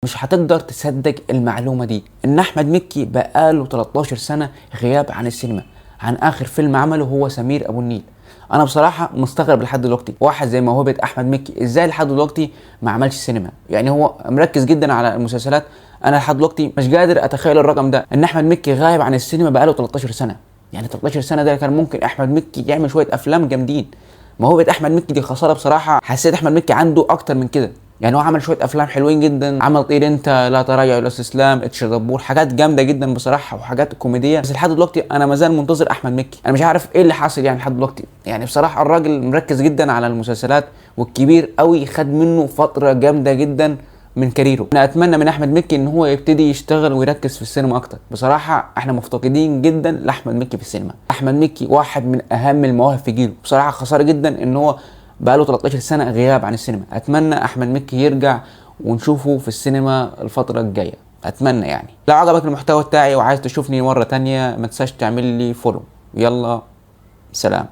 مش هتقدر تصدق المعلومة دي، ان احمد مكي بقاله 13 سنة غياب عن السينما، عن اخر فيلم عمله هو سمير ابو النيل. انا بصراحة مستغرب لحد دلوقتي، واحد زي موهبة احمد مكي ازاي لحد دلوقتي ما عملش سينما؟ يعني هو مركز جدا على المسلسلات. انا لحد دلوقتي مش قادر اتخيل الرقم ده، ان احمد مكي غايب عن السينما بقاله 13 سنة. يعني 13 سنة ده كان ممكن احمد مكي يعمل شوية افلام جامدين. موهبة احمد مكي دي خسارة بصراحة، حسيت احمد مكي عنده اكتر من كده. يعني هو عمل شوية افلام حلوين جدا، عمل طير انت، لا تراجع ولا استسلام، اتش دبور، حاجات جامدة جدا بصراحة وحاجات كوميدية. بس لحد دلوقتي انا ما زال منتظر احمد مكي، انا مش عارف ايه اللي حاصل يعني لحد دلوقتي. يعني بصراحة الراجل مركز جدا على المسلسلات، والكبير قوي خد منه فترة جامدة جدا من career ه. انا اتمنى من احمد مكي ان هو يبتدي يشتغل ويركز في السينما اكتر. بصراحة احنا مفتقدين جدا لاحمد مكي في السينما. احمد مكي واحد من اهم المواهب في جيله، بصراحة خسارة جدا ان هو بقاله 13 سنة غياب عن السينما. اتمنى احمد مكي يرجع ونشوفه في السينما الفترة الجاية، اتمنى يعني. لو عجبك المحتوى بتاعي وعايز تشوفني مرة تانية ما تنساش تعمل لي follow. يلا سلام.